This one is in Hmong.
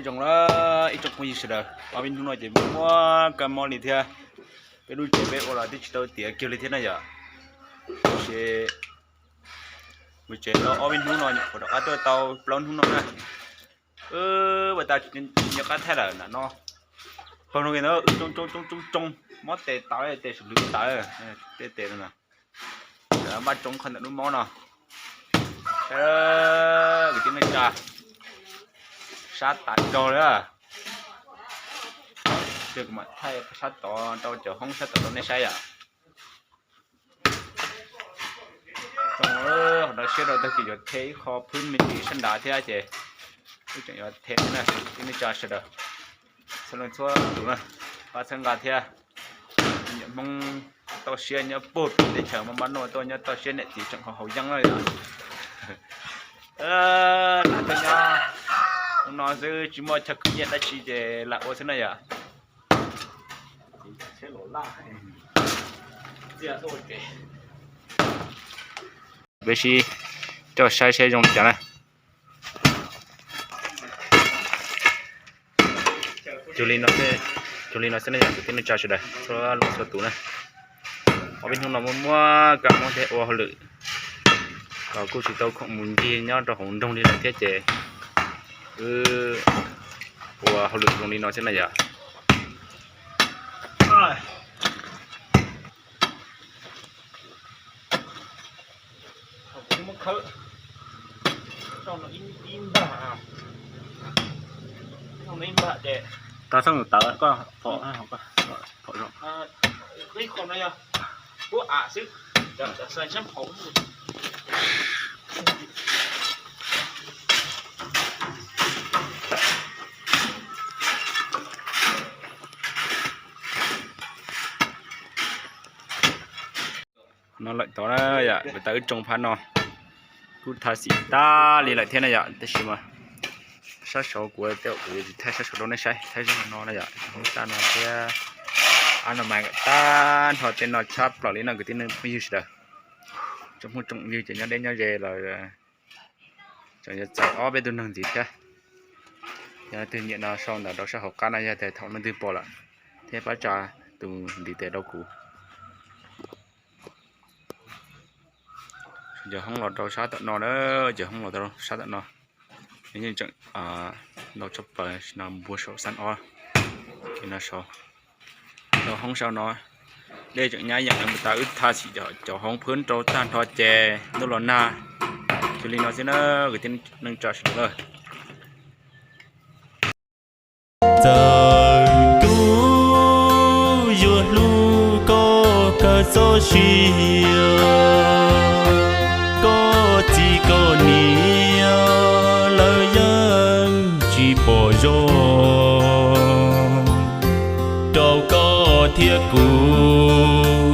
Zoo na, ib tsoom phooj ywg sawv daws, ob peb hnub no ces muaj kab mob li thiab. Peb lub tsev peb ua los twb tsis tau tiav kiag li thiab na yom. Ces mus tsev tau ob peb hnub no nyuam qhuav rov qab tuaj tau plaub hnub no na. Ua tas tsis nco qab thaij lawm na no. Pog no tsoo tsoo tsoo tsoo tsoo, mob tes tawv, tes sum lwm tawv, tej tes no na. Npaj tsoo qhov ntawm lub mob no. Kwv tij neej tsa, sab tas zog li. Ces kuv mam thaij sab tod rau cov hoob sab tod rau nej saib yom. Tsoo, ho rau siab rau tag kis yuav the ib qho phwb me ntsis sab nrad thiab ces wb tseem yuav the na, kwv tij neej tsa sawv daws, txhua leej txhua tus na, pab txhawb nqa thiab. Nyuam Hmoob toj siab nyob puag pem teb chaws Mab Mab Nuj tuaj nyob toj siab niam txiv tseem haus yeeb na yom. Lam tuaj nyob no xwb tsis muaj chaw khwv nyiaj dab tsi ces lam ua xwb na yom. Peb sib coj saib seb zoo li cas na. Cuag li no xwb na yom, kwv tij neej tsa sawv daws txhua leej txhua tus na. Ob peb hnub no muaj muaj kab mob thiab ua hauj lwm los kuj tsis tau khoom mus ncig nyob rau hauv nroog li lawm thiab ces wb ua hauj lwm zoo li no xwb na yom. Tau thooj tawv koj pom, no lawm tod na yom, peb tau wb tsoo phab no kuj tha xim tag li lawm thiab na yom, tab sis mas sab saud kuv tej kuv tsis thaij sab saud rau nej saib, thaij zog no na yom, hoob sab no thiab. Ab no mas tag nrho tej no tshab plaws li no kwv tij neej phooj ywg sawv daws. Tsoom phooj tsoom ywg ces nyob deb nyob ze los tseem yuav txais ob peb tug neeg ntxiv thiab. Yog leej twg nyiam no sau ntawv rau sab hauv qab no yog tias thaum leej twg pom lawm thiab pab tsa tus ntiv tes rau kuv. Cov hoob los rau sab tom no na, cov hoob los rau sab tom no. Yeej tseem ntau tshaj plaws no, npuag saum xab ob, no saud. Rau hoob saum no, dej tseem nyab yeem mus tas wb tha xim cov hoob phwb rau tag nrho ces ntuj los nag. Cuag li no xwb na, kwv tij neej tsa sawv daws. Txawm tub yuav hlub koj kawg txoj sia, koj txiv koj niam lawv yeej tsis pom zoo rau koj thiab kuv.